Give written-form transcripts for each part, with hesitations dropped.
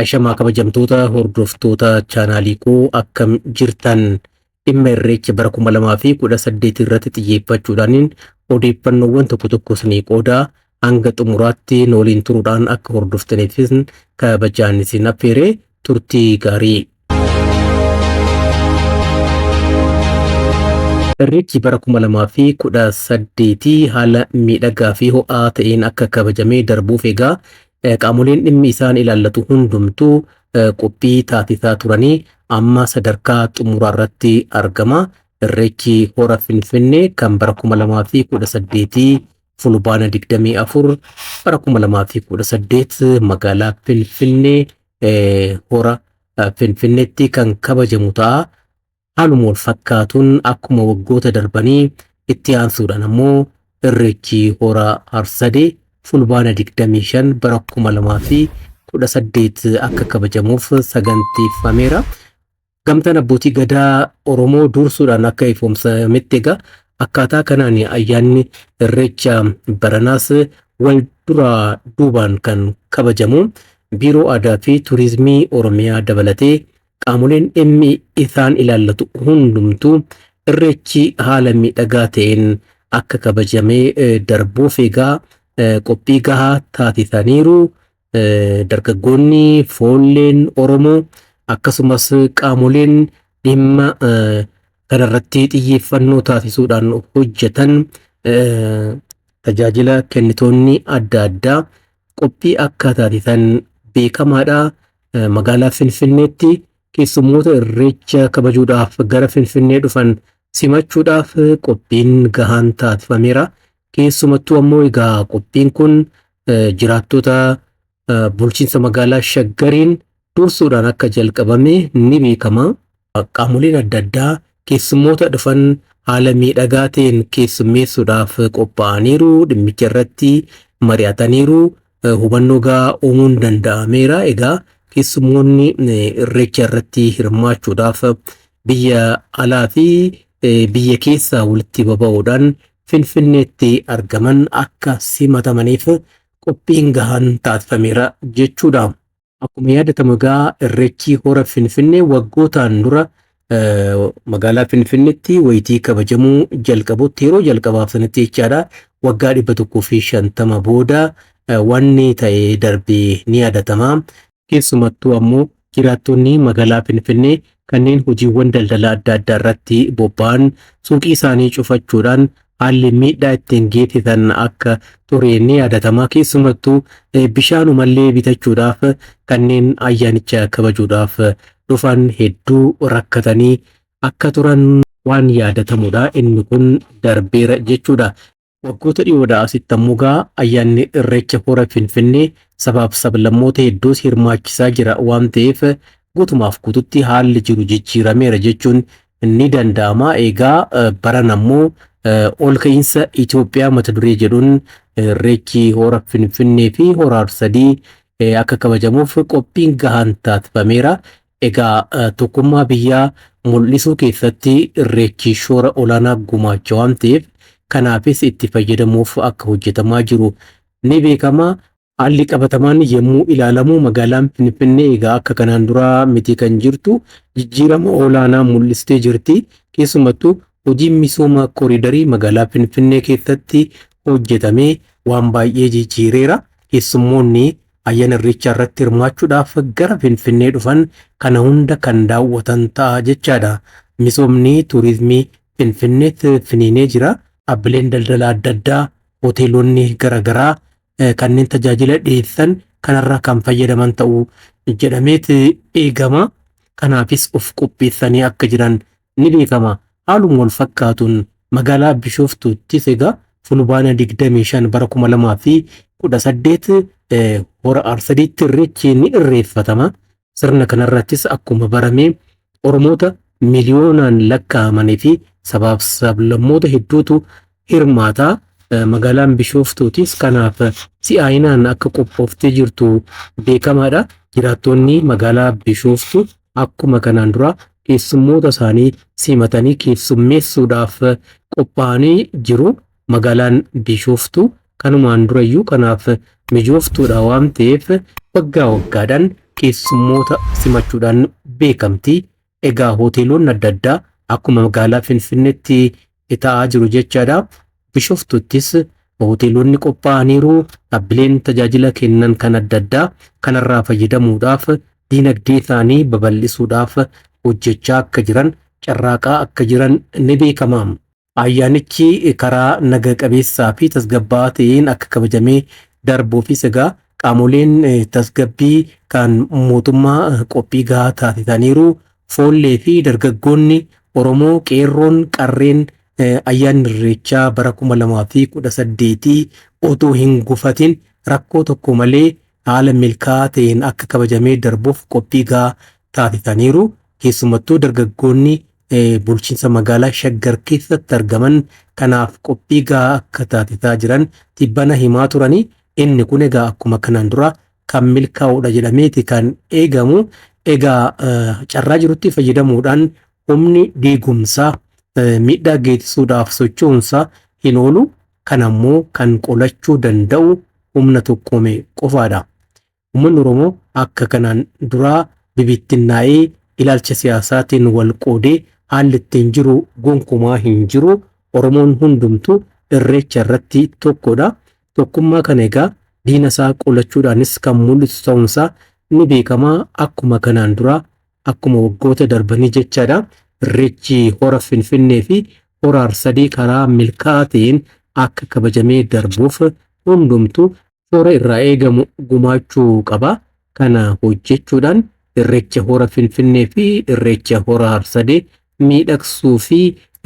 Ashamaa kabajamtoota hordoftoota chaanaalii koo, akkam jirtan? Dhimma Irreecha bara 2018 irratti xiyyeeffachuudhaan odeeffannoowwan tokko tokko isinii qoodaa, hanga xumuraatti nu waliin turuudhaan akka hordoftaniifis kabajaan isin affeere. Turtii gaarii. Irreechi bara 2018 haala miidhagaa fi ho'aa ta'een akka kabajamee darbuuf egaa qaamoleen dhimmi isaan ilaallatu hundumtuu qophii taasisaa turanii amma sadarkaa xumuraa irratti argama. Irreechi hora Finfinnee kan bara 2018 Fulbaana 24 bara 2018 magaalaa Finfinnee hora Finfinneetti kan kabajamu ta'a. Haaluma wal fakkaatuun akkuma waggoota darbanii itti aansuudhaan ammoo Irreechi hora Harsadee Fulbaana 25 bara 2018 akka kabajamuuf saganteeffameera. Gamtaan Abbootii Gadaa Oromoo dursuudhaan akka ifoomsametti egaa akkaataa kanaan ayyaanni Irreecha baranaas wal duraa duubaan kan kabajamu. Biiroo Aadaa fi Turizimii Oromiyaa dabalatee qaamoleen dhimmi isaan ilaallatu hundumtuu Irreechi haala miidhagaa ta'een akka kabajamee darbuuf egaa qophii gahaa taasisaniiru. Dargaggoonni foolleen Oromoo akkasumas qaamoleen dhimma kanarratti xiyyeeffannoo taasisuudhaan hojjetan, tajaajila kennitoonni adda addaa qophii akka taasisan beekamaadha. Magaalaa Finfinneetti keessummoota Irreecha kabajuudhaaf gara Finfinnee dhufan simachuudhaaf qophiin gahaan taasifameera. Keessumattuu ammoo egaa qophiin kun jiraattota bulchiinsa magaalaa Shaggariin dursuudhaan akka jalqabame ni beekama. Qaamoleen adda addaa keessummoota dhufan haala miidhagaa ta'een keessummeessuudhaaf qophaa'aniiru. Dhimmicha irratti mari'ataniiru. Hubannoo gahaa uumuun danda'ameera. Egaa keessummoonni Irreecha irratti hirmaachuudhaaf biyya alaa fi biyya keessaa walitti baba'uudhaan Finfinneetti argaman akka simatamaniif qophiin gahaan taasifameera jechuudha. Akkuma yaadatamu egaa Irreechi hora Finfinnee waggootaan dura magaalaa Finfinneetti wayitii kabajamuu jalqabutti, yeroo jalqabaaf sanatti jechaadha, waggaa 150 booda wanni ta'ee darbee ni yaadatama. Keessumattuu ammoo jiraattonni magaalaa Finfinnee kanneen hojiiwwan daldalaa adda addaa irratti bobba'an suuqii isaanii cufachuudhaan haalli miidhaa ittiin geessisan akka ture ni yaadatama. Keessumattuu bishaanumallee bitachuudhaaf kanneen ayyaanicha kabajuudhaaf dhufan hedduu rakkatanii akka turan waan yaadatamudha. Inni kun darbeera jechuudha. Waggoota dhiyoodhaa asitti ammoo gaa ayyaanni Irreecha hora Finfinnee sabaaf sablammoota hedduus hirmaachisaa jira waan ta'eef guutumaaf guututti haalli jiru jijjiirameera jechuun ni danda'ama. Egaa baran ammoo ol ka'iinsa Itoophiyaa mata duree jedhuun Irreechi hora Finfinnee fi hora Harsadii akka kabajamuuf qophiin gahaan taasifameera. Egaa tokkummaa biyyaa mul'isuu keessatti Irreechi shoora olaanaa gumaacha waan ta'eef kanaafis itti fayyadamuuf akka hojjetamaa jiru ni beekama. Haalli qabatamaan yommuu ilaalamu magaalaan Finfinnee egaa akka kanaan duraa miti kan jirtu, jijjiirama olaanaa mul'istee jirti. Keessumattuu hojiin misooma koriidarii magaalaa Finfinnee keessatti hojjetame waan baay'ee jijjiireera. Keessummoonni ayyaana Irreechaa irratti hirmaachuudhaaf gara Finfinnee dhufan kana hunda kan daawwatan ta'a jechaadha. Misoomni turizimii Finfinneetti finiinee jira. Dhaabbileen daldala adda addaa, hoteelonni garaagaraa kanneen tajaajila dhiyeessan kanarraa kan fayyadaman ta'uu jedhameet eegama. Kanaafis of qopheessanii akka jiran ni beekama. Haaluma wal fakkaatuun magaalaa Bishooftuuttis egaa Fulbaana 25 bara 2018 hora Arsadiitti Irreechi ni irreeffatama. Sirna kanarrattis akkuma barame Oromoota miliyoonaan lakkaa'amanii fi sabaaf sablammoota hedduutu hirmaata. Magaalaan Bishooftuutis kanaaf si'aayinaan akka qophooftee jirtu beekamaadha. Jiraattonni magaalaa Bishooftuu akkuma kanaan dura keessummoota isaanii simatanii keessummeessuudhaaf qophaa'anii jiru. Magaalaan Bishooftuu kanumaan durayyuu kanaaf mijooftuudha waan ta'eef waggaa waggaadhaan keessummoota simachuudhaan beekamti. Egaa hoteelonni adda addaa akkuma magaalaa Finfinneetti ta'aa jiru jechaadha. Bishoftuttis hoteelonni qophaa'aniiru. Dhaabbileen tajaajila kennan kan adda addaa kanarraa fayyadamuudhaaf diinagdee isaanii babal'isuudhaaf hojjechaa akka jiran carraaqaa akka jiran ni beekama. Ayyaanichi karaa naga qabeessaa fi tasgabbaa'aa ta'een akka kabajamee darbuufis egaa qaamoleen tasgabbii kan mootummaa qophii gahaa taasisaniiru. Foollee fi dargaggoonni Oromoo qeerroon qarreen ayyaanni Irreechaa bara 2018 otoo hin gufatin rakkoo tokko malee haala milkaa'aa ta'een akka kabajamee darbuuf qophii gahaa taasisaniiru. Keessumattuu dargaggoonni bulchiinsa magaalaa Shaggar keessatti argaman kanaaf qophii gahaa akka taasisaa jiran tibbana himaa turanii inni kun egaa akkuma kanaan dura kan milkaa'udha jedhameeti kan eegamu. Egaa carraa jirutti fayyadamuudhaan humni diigumsaa miidhaa geessisuudhaaf socho'uunsaa hin oolu. Kanammoo kan qolachuu danda'u humna tokkoome qofaadha. Uummanni Oromoo akka kanaan duraa bibittinnaa'ee ilaalcha siyaasaatiin wal qoodee haalli ittiin jiru gonkumaa hin jiru. Oromoon hundumtuu irreecha irratti tokkodha. Tokkummaa kana egaa diina isaa qolachuudhaanis kan mul'isu ta'uunsaa ni beekama. Akkuma kanaan duraa akkuma waggoota darbanii jechaadha. Irreechi hora Finfinnee fi hora Arsadii karaa milkaa'aa ta'een akka kabajamee darbuuf hundumtuu shoora irraa eegamu gumaachuu qaba. Kana hojjechuudhaan irreecha hora Finfinnee fi irreecha hora Arsadee miidhagsuu fi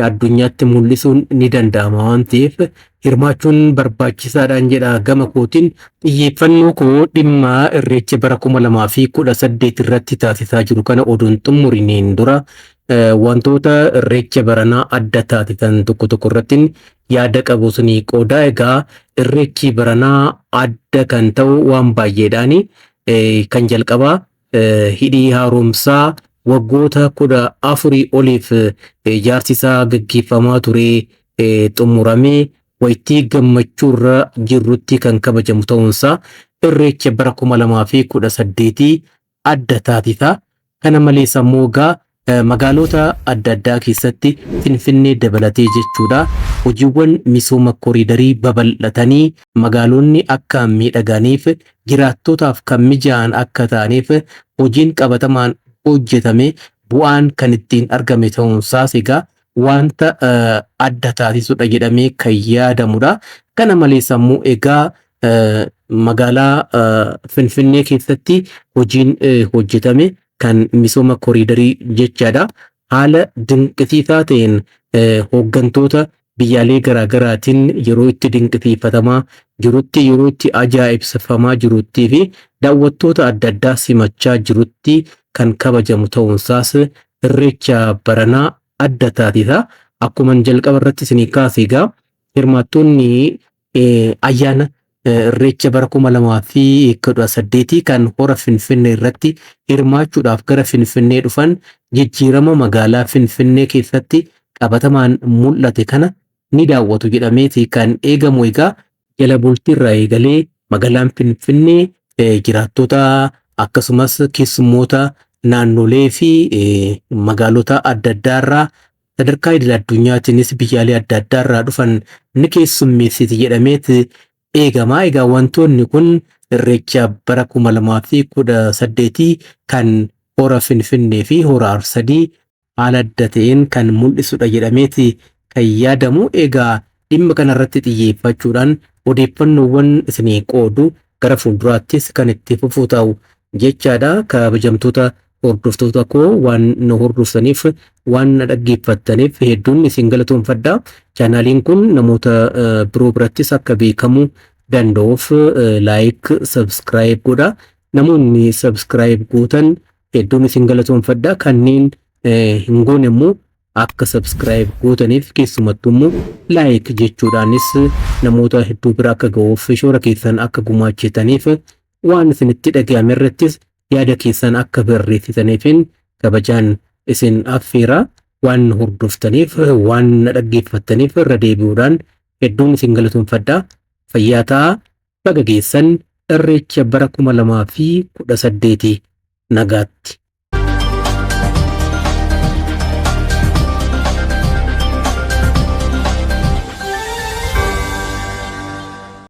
addunyaatti mul'isuun ni danda'ama waan ta'eef hirmaachuun barbaachisaadhaan jedha gama kootiin. Xiyyeeffannoo koo dhimma irreecha bara 2018 irratti taasisaa jiru kana oduun xumuriniin dura wantoota irreecha baranaa adda taasisan tokko tokko irratti yaada qabu sunii qooda. Egaa irreechi baranaa adda kan ta'u waan baay'eedhaani. Kan jalqabaa hidhii haaromsaa waggoota 14 oliif ijaarsi isaa gaggeeffamaa ture xumuramee waytii gammachuurra jirrutti kan kabajamu ta'uunsaa irreecha bara 2018 adda taasisa. Kana malees ammoo egaa magaalota adda addaa keessatti Finfinnee dabalatee jechuudha. Hojiiwwan misooma koriidarii babal'atanii magaalonni akka miidhaganiif jiraattotaaf kan mijaa'an akka ta'aniif hojiin qabatamaan hojjetame bu'aan kan ittiin argame ta'uunsaas egaa wanta adda taasisudha jedhamee kan yaadamudha. Kana malees ammoo egaa magaalaa Finfinnee keessatti hojiin hojjetame kan misooma koriidarii jechaadha. Haala dinqisiisaa ta'een hooggantoota biyyaalee garaagaraatiin yeroo itti dinqisiifatamaa jirutti, yeroo itti ajaa'ibsifamaa jiruttii fi daawwattoota adda addaa simachaa jirutti kan kabajamu ta'uunsaas irreecha baranaa adda taasisa. Akkuma jalqaba irratti isinii kaase egaa hirmaattonni ayyaana irreecha bara 2018 kan hora Finfinnee irratti hirmaachuudhaaf gara Finfinnee dhufan jijjiirama magaalaa Finfinnee keessatti qabatamaan mul'ate kana ni daawwatu jedhameeti kan eegamu. Egaa jala bultii irraa eegalee magaalaan Finfinnee jiraattota akkasumas keessummoota naannolee fi magaalota adda addaa irraa sadarkaa idil addunyaatiinis biyyaalee adda addaa irraa dhufan ni keessummeessiti jedhameeti eegama. Egaa wantoonni kun irreecha bara 2018 kan hora Finfinnee fi hora Arsadii haala adda ta'een kan mul'isudha jedhameeti kan yaadamu. Egaa dhimma kanarratti xiyyeeffachuudhaan odeeffannoowwan isinii qoodu gara fuulduraattis kan itti fufuu ta'u jechaadha. Kabajamtoota hordoftoota koo waan nu hordoftaniif waan na dhaggeeffattaniif hedduun isin galatoomfadha. Chaanaaliin kun namoota biroo birattis akka beekamu danda'uuf like, subscribe godha. Namoonni subscribe gootan hedduun isin galatoomfadha. Kanneen hin goone immoo akka subscribe gootaniif keessumattuu immoo like jechuudhaanis namoota hedduu bira akka ga'uuf shoora keessan akka gumaachitaniif waan isinitti dhaga'ame irrattis yaada keessan akka barreessitaniifin kabajaan isin affeera. Waan hordoftaniif waan na dhaggeeffattaniif irra deebi'uudhaan hedduun isin galatoomfadha. Fayyaa ta'aa, baga geessan irreecha bara 2018. Nagaatti.